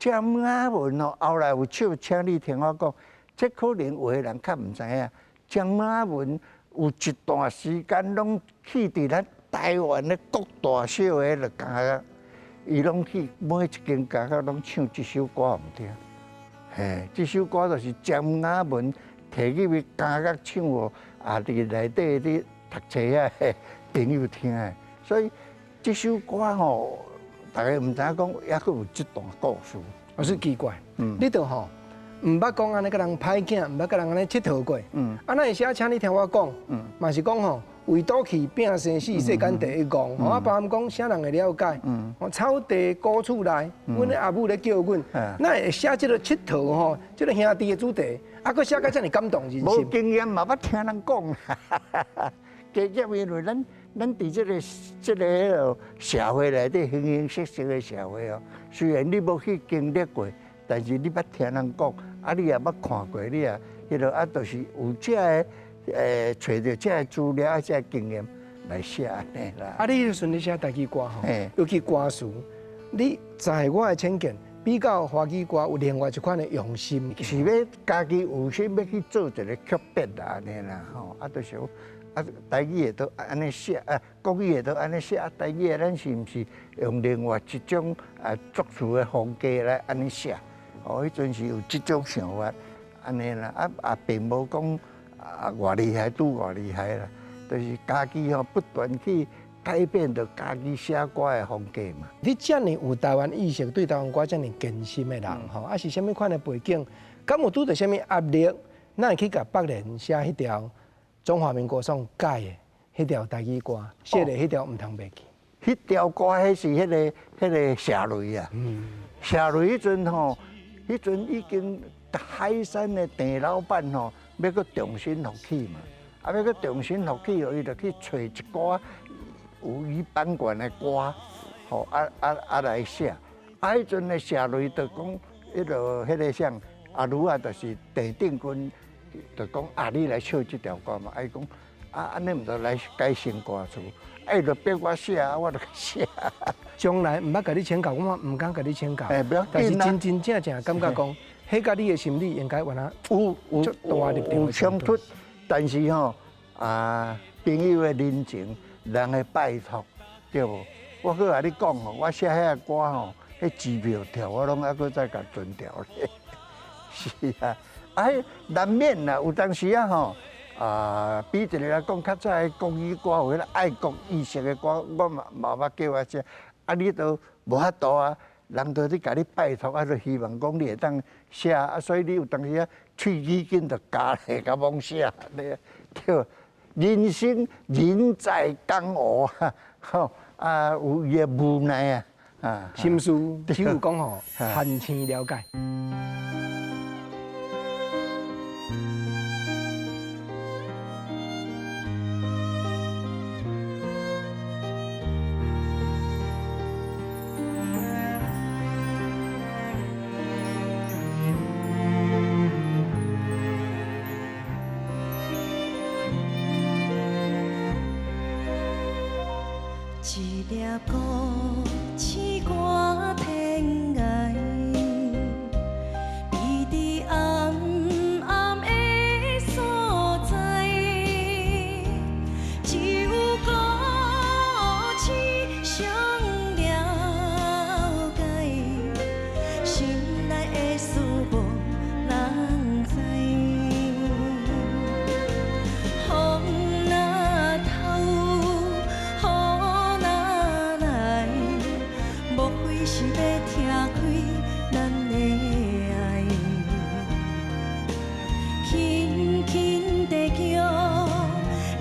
詹雅雯吼，後來有唱，請你聽我講，這可能有的人較毋知影，詹雅雯有一段時間攏去佇咱台灣的各大小的彼个監獄。伊攏去每一間監獄攏唱這首歌予𪜶聽，嘿，這首歌就是詹雅雯提入去監獄唱予啊，佇內底佇讀冊遐的朋友聽的。所以這首歌吼，大家毋知影講，猶閣有這段故事。
我是奇怪，你著吼毋捌講按呢，共人歹囝，毋捌共人按呢𨑨迌過。啊，哪會寫請你聽我講，嘛是講吼。為賭氣拼生死，世間第一戇。吼，啊，包含講啥人會了解？吼，草地古厝內，阮的阿母咧叫阮，哪會寫這个𨑨迌吼？這个兄弟的主題，啊，閣寫甲遮爾感動人心。
無經驗嘛，捌聽人講。加減因為咱咱佇這个這个彼落社會內底形形色色的社會哦，雖然你無去經歷過，但是你捌聽人講，啊，你也捌看過，你也彼落啊，就是有這个。揣著這个資料、這个經驗來寫按呢啦。
啊，你彼時陣咧寫台語歌吼，尤其歌詞，你在我的淺見，比較華語歌有另外一款的用心。
是欲家己有心欲去做一个曲變啦，按呢啦吼。啊，就是啊，台語的都按呢寫，啊，國語的都按呢寫，啊，台語的咱是毋是用另外一種啊作詞的風格來按呢寫？哦，彼陣是有這種想法，按呢啦，啊啊，並無講。啊，偌厲害，拄偌厲害啦！就是家己吼不斷去改變著家己寫歌的風格嘛。
你遮爾有台灣意識，對台灣歌遮爾堅心的人吼，啊是啥物款的背景？敢有拄著啥物壓力？哪會去共北聯寫彼條中華民國所改的彼條台語歌，寫的彼條毋通袂記？
彼條歌彼是彼个彼个謝雷啊。謝雷彼陣吼，彼陣已經海山的鄭老闆吼。欲閣重新復起嘛？啊，欲閣重新復起，伊就去揣一寡有伊版權的歌，吼啊啊啊來寫。啊，彼陣的謝雷就講，彼落彼个啥阿鲁啊，就是鄭定軍，就講啊，你來唱這條歌嘛。啊，伊講啊，按呢毋著來改成歌詞，啊，伊就逼我寫，我就寫。
將來毋捌共你請教，我嘛毋敢共你請教。但是真真正正感覺講。彼佮你的心理應該原來
有有有衝突，但是吼啊，朋友的人情，人的拜託，對無？我閣共你講吼，我寫彼个歌吼，彼支票條我攏猶閣再共存著咧。是啊，啊，彼難免啦，有當時啊吼啊，比一个來講，較早彼國語歌有彼个愛國意識的歌，我嘛嘛捌叫我寫，啊，你都無法度啊。人都咧共你拜託，啊，就希望講你會當寫，啊，所以你有當時啊，喙齒緊就咬咧，共罔寫，對對。人生人在江湖啊，吼啊，有伊的無奈啊，啊。
心事只有講吼，寒星了解。
故事歌天涯，秘伫暗暗的所在，只有故事上了解，心內的事無人知。風若透，雨若來，莫非是欲拆開咱的愛？輕輕地叫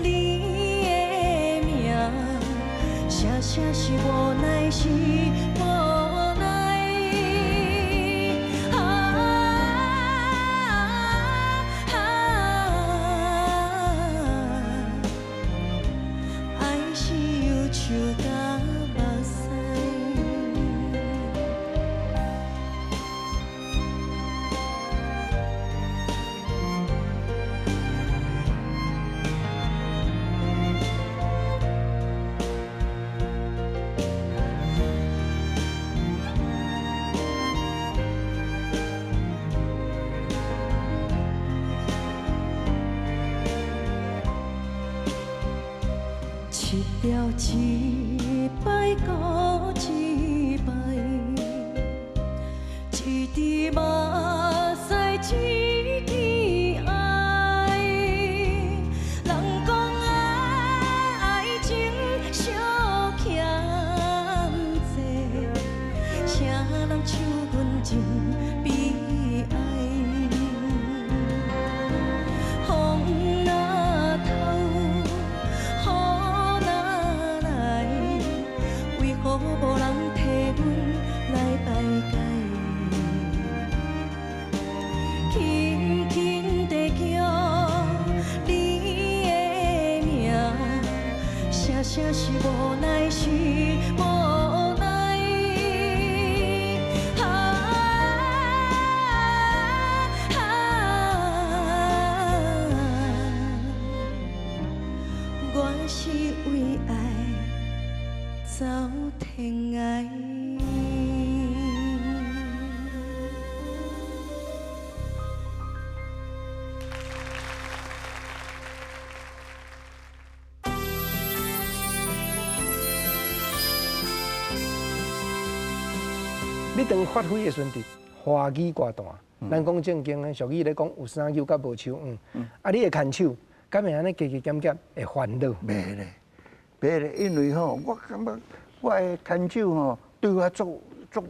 你的名，聲聲是無奈，是無奈。啊啊！愛是憂愁佮目屎。一條一擺閣一擺，一滴目屎一支愛。人講愛情相欠債，誰人唱阮真悲哀。風若透，雨若來，為何無人替阮來排解？輕輕地叫你的名，聲聲是無奈，是無奈。啊啊！我是為愛走天涯。
你當發揮的時陣，華語歌壇，咱講正經的，俗語咧講有三手佮無手腕。啊，你的牽手，敢會按呢加加減減會煩惱？
袂咧，袂咧，因為吼，我感覺我的牽手吼，對我足足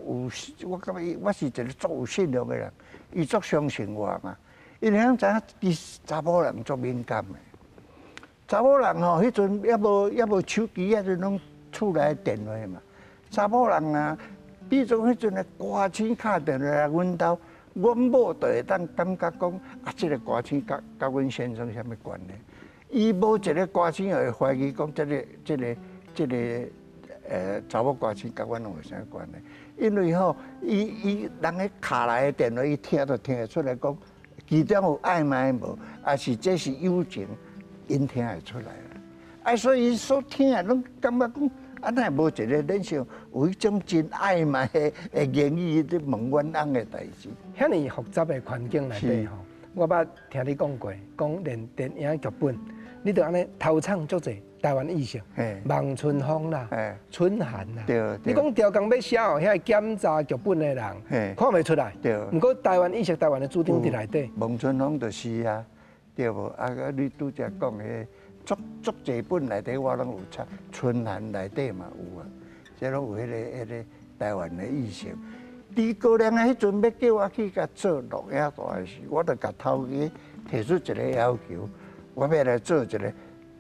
有，我感覺我是一個足有信用的人，伊足相信我嘛。因為咱知影，其實查某人足敏感的，查某人吼，彼陣猶無手機，彼陣攏厝內電話嘛。查某人啊，比如講彼陣的歌星敲電話來阮兜，阮某就會當感覺講啊，這個歌星佮阮先生啥物關係？伊無一個歌星會懷疑講這個查某歌星佮阮有啥關係？因為吼，伊伊人咧敲來的電話，伊聽就聽會出來講，其中有曖昧無，抑是這是友情，𪜶聽會出來啦。啊，所以伊所聽的攏感覺講，啊，哪會無一個恁像有彼種真曖昧的的言語咧問阮翁的代誌。
遐爾複雜的環境內底吼，我捌聽你講過，講連電影劇本，你著按呢偷藏足濟台灣意識，望春風啦，春寒啦。你講調工欲寫哦，遐檢查劇本的人看袂出來。毋過台灣意識、台灣的主張佇內底。
望春風就是啊，對無？啊，你拄才講彼足足濟本內底我攏有插，春寒內底嘛有啊，這攏有彼個台灣的意識。諸葛亮彼陣欲叫我去共做錄影帶時，我就共頭家提出一個要求，我欲來做一個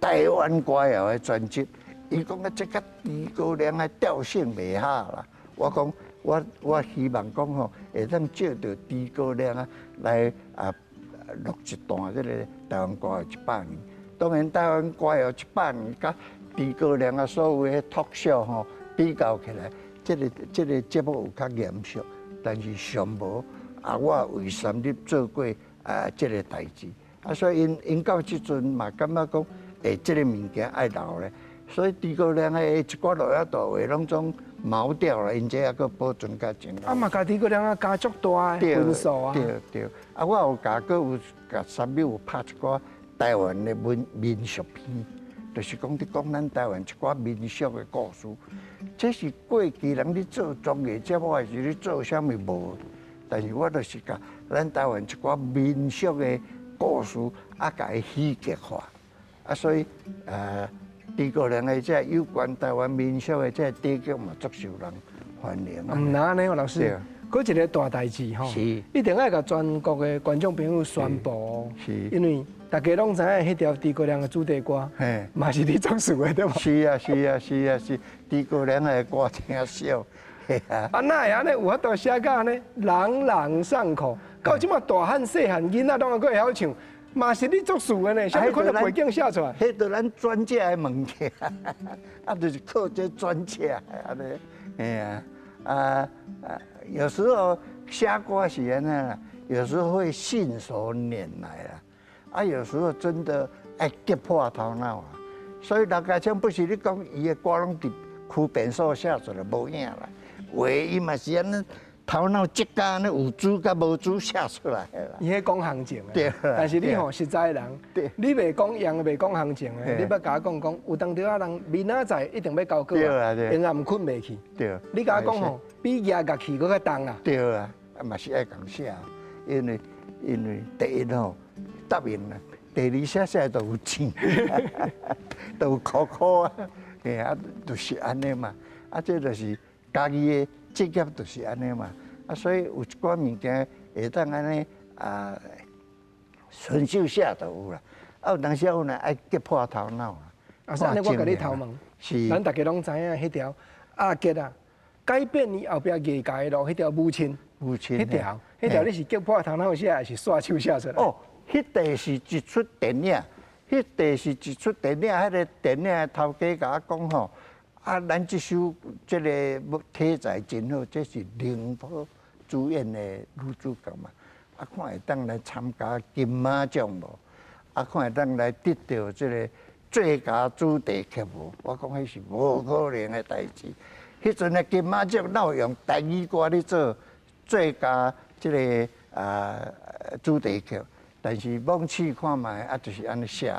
台灣歌謠的專輯。伊講啊，這佮諸葛亮的調性袂合啦。我講，我希望講吼，會當借著諸葛亮啊來啊錄一段這個台灣歌謠100年。當然，台灣歌謠100年，佮諸葛亮啊所有的 talk show 吼比較起來，這個節目有較嚴肅，但是上無啊，我為三立做過啊這個代誌啊，所以𪜶到這陣嘛感覺講，欸，這個物件愛留咧，所以諸葛亮的一寡落仔大話攏總毛掉了，𪜶這猶閣保存較真好。
啊嘛，共諸葛亮啊加足大的分數啊。
對對，啊，我有共閣有共三秒有拍一寡台灣的民民俗片，就是講佇講咱台灣一寡民俗的故事。這是過去人咧做綜藝節目，還是咧做啥物無？但是我就是共咱台灣一寡民俗的故事，啊，共伊喜劇化。啊，所以諸葛亮的這有關台灣民俗的這個短劇嘛，足受人歡迎。
毋但按呢，老師，閣一個大代誌吼，一定愛共全國的觀眾朋友宣布，因為大家攏知影彼條諸葛亮的主題歌，嘛是你作詞的對無？
是啊是啊是啊是，諸葛亮的歌聽少。
啊，哪會按呢？有法度寫甲按呢，朗朗上口，到這馬大漢細漢囡仔攏猶閣會曉唱，嘛是你作詞的呢？啥物款的背景寫出來？
彼就咱專家的物件，啊，就是靠這專家按呢，嘿啊，啊啊，有時候寫歌是按呢啦，有時候會信手拈來啦，啊，有時候真的愛擊破頭腦啊。所以劉家昌不是你講伊的歌攏佇區便所寫出來無影啦，話伊嘛是按呢頭腦即工按呢有主佮無主寫出來的啦。
伊彼講行情的，但是你吼實在人，你袂講樣，袂講行情的，你欲共我講講，有當時仔人明仔載一定欲交稿啊，永遠睏袂去。你共我講吼，比夯樂器閣較重啦。
對啊，啊嘛是愛共寫，因為第一吼答應啦，第二寫寫都有錢，都有苦苦啊，嘿啊，就是按呢嘛，啊這就是家己的職業就是按呢嘛，啊所以有一寡物件會當按呢啊順手寫就有啦，啊有當時有呢愛擊破頭腦啦。
啊，按呢我共你頭問，咱大家攏知影彼條阿杰啊，改變伊後壁藝界的路，彼條母親，
母親，
彼條你是擊破頭腦寫，還是刷手寫出來？
哦，彼塊是一齣電影，彼塊是一齣電影，彼個電影的頭家共我講吼，啊，咱這首這個題材真好，這是寧波主演的女主角嘛，啊，看會當來參加金馬獎無？啊，看會當來得著這個最佳主題曲無？我講彼是無可能的代誌。彼陣的金馬獎哪有用台語歌咧做最佳這個啊主題曲？但是罔試看覓，啊，就是按呢寫，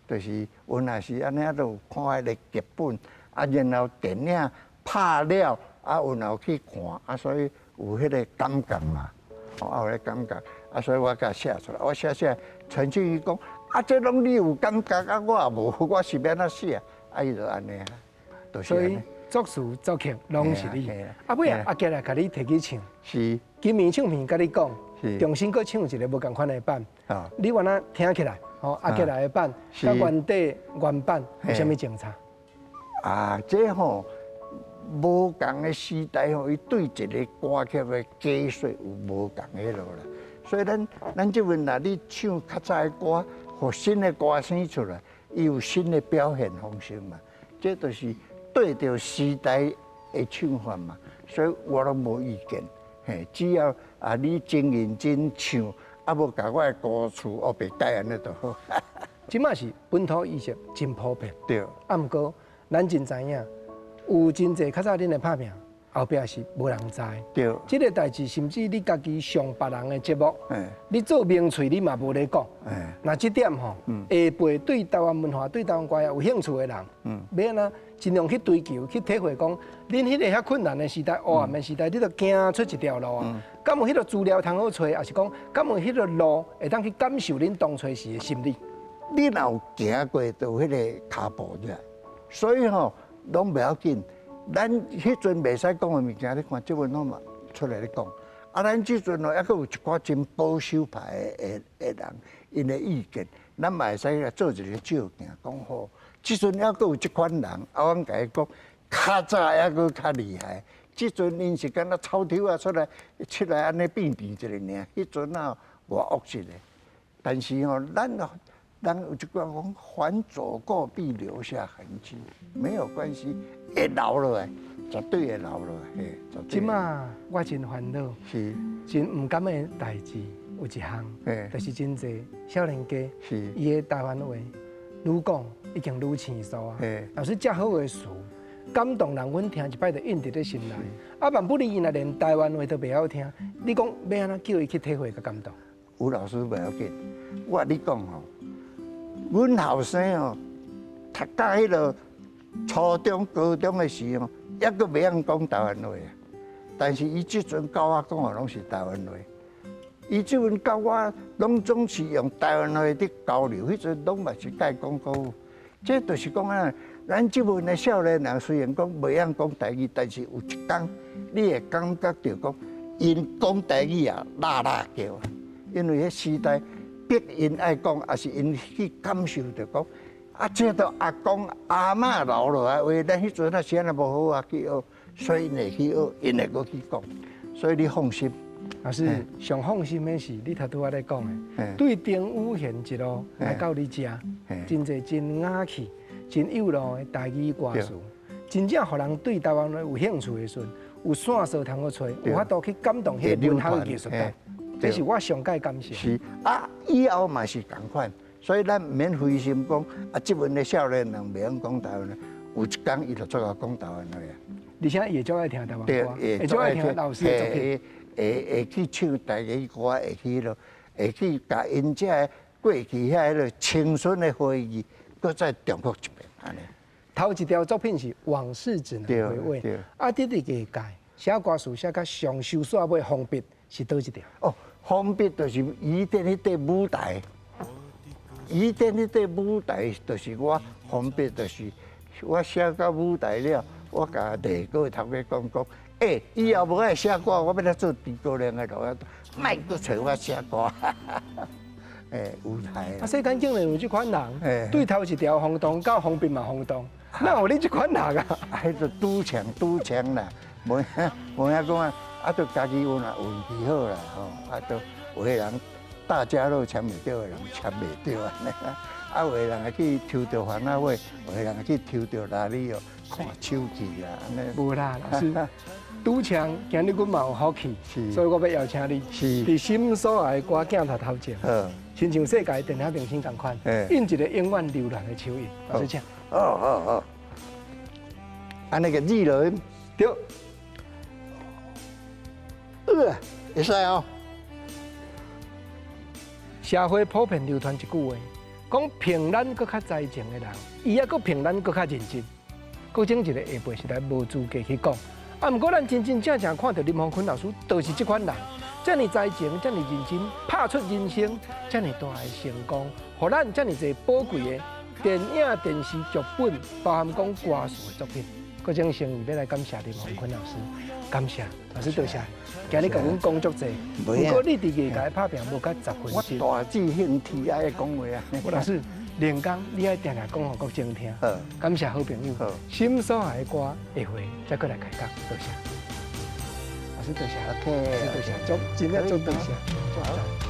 就是阮也是按呢，啊，就有看彼個劇本，啊，然後電影拍了，啊，阮有去看，啊，所以有彼個感覺嘛，啊，有彼個感覺，啊，所以我共寫出來，我寫寫，陳俊伊講，啊，這攏你有感覺，啊，我也無，我是欲按怎寫？啊，伊就按呢，就是按呢。
作詞作曲攏是你，啊尾啊阿杰來共你提去唱，金明唱片共你講，重新閣唱一個無仝款的版，你原來聽起來，吼阿杰來的版，佮原底原版有啥物相差？
啊，這吼無仝的時代吼，伊對一個歌曲的解說有無仝的落啦。所以咱這陣若你唱較早的歌，予新的歌聲出來，伊有新的表現方式嘛。這就是對著時代的唱法嘛，所以我攏無意見。嘿，只要啊你真認真唱，啊無共我的歌詞烏白改按呢就好。
這馬是本土意識真普遍。啊，毋過咱真知影，有真濟較早恁的拍拚，後壁是無人知。這個代誌，甚至你家己上別人的節目，你做名喙，你嘛無咧講。那這點吼，下輩對台灣文化、對台灣歌有興趣的人，欲按怎盡量去追求、去體會，講恁彼個遐困難的時代、黑暗的時代，你都行出一條路啊。敢有彼個資料通好揣，抑是講敢有彼個路會當去感受恁當初時的心理？
你若有行過，就彼個跤步啫。所以吼，攏袂要緊。咱彼陣袂使講的物件，你看這陣攏嘛出來咧講。啊，咱這陣哦，猶閣有一寡真保守派的人，𪜶的意見，咱嘛會使來做一個照鏡，講吼，這陣猶閣有這款人，啊，阮共伊講，較早猶閣較厲害。這陣𪜶是敢若草抽仔出來，出來按呢變變一下爾。彼陣啊，偌惡質的。但是吼，咱有一句話講，凡走過必留下痕跡，沒有關係，會留落來，絕對會留落來。嘿，
這馬我真煩惱，真毋甘的代誌有一項，就是真濟少年家，伊的台灣話，愈講已經愈生疏啊。老師遮好的詞，感動人，阮聽一擺就印佇咧心內。啊，萬不利伊若連台灣話都袂曉聽，你講欲按怎叫伊去體會佮感動？
吳老師袂要緊，我共你講吼，阮後生吼讀到彼个初中、高中的時候，猶閣袂曉講台灣話啊。但是伊這陣教我講的攏是台灣話，伊這陣教我攏總是用台灣話佇交流，彼陣攏嘛是共講國語。這就是講啊，咱這陣的少年人雖然講袂曉講台語，但是有一工你會感覺著講，𪜶講台語啊，啦啦叫，因為彼時代逼𪜶愛講，抑是𪜶去感受著講，啊，這都阿公阿嬤留落來話，咱彼陣啊是按怎無好啊去學，所以𪜶會去學，𪜶會閣去講，所以你放心。
老師上放心的是，你頭拄仔咧講的，對丁宇賢一路來到你遮，真濟真雅氣、真有路的台語歌詞，真正予人對台灣話有興趣的時陣，有線索通好揣，有法度去感動彼个文學藝術家，這是我上蓋感謝。
是啊，以後嘛是仝款，所以咱毋免灰心講啊，這陣的少年人袂曉講台灣話，有一工伊就足𠢕講台灣話啊。
而且伊會足愛聽台灣歌，會足愛聽老師的作品。
會會去唱台語歌，會去囉，會去共𪜶這个過去遐彼个青春的回憶，閣再重複一遍按呢。
頭一條作品是《往事只能回味》，啊，佇佇藝界寫歌詞寫甲上收煞尾封筆是佗一條？
哦，封筆就是伊佇彼塊舞台，伊佇彼塊舞台就是我封筆，就是我寫到舞台了，我共麗哥頭家講講。欸，以後無愛寫歌，我欲來做諸葛亮的路仔，莫閣揣我寫歌。欸，舞台。
啊，世間竟然有這款人，對頭一條轟動，到封筆嘛轟動，哪有你這款人啊？
啊，彼個賭場賭場啦，無影無影講啊，啊，著家己有若運氣好啦，吼，啊，著有的人大家樂簽袂著的人簽袂著按呢，啊，有的人會去抽著番仔尾，有的人會去抽著拉里奧看手氣啦，按呢。
無啦，老師。賭場今日阮嘛有福氣，所以我欲邀請你，佇心所愛的歌鏡頭頭前，親像世界電影明星仝款，印一個永遠留戀的手印。老師請。
哦哦哦，按呢个字落，
對。
會使哦。
社會普遍流傳一句話，講評咱閣較才情的人，伊猶閣評咱閣較認真。閣整一個下輩實在無資格去講。啊！毋過咱真真正正看著林鴻坤老師，就是這款人，遮爾才情，遮爾認真，拍出人生遮爾大的成功，予咱遮爾濟寶貴的電影、電視劇本，包含講歌詞的作品。閣種誠意欲來感謝林鴻坤老師，感謝老師多謝。今日共阮講足濟，毋過你佇藝界拍拚無甲十分鐘。
我大志興天愛講話啊！
吳老師，連工你愛定定講予國精聽。感謝好朋友，心所愛的歌，下回再閣來開講，多謝。老師多謝，
OK，
老師多謝，足真正足多謝，足讚。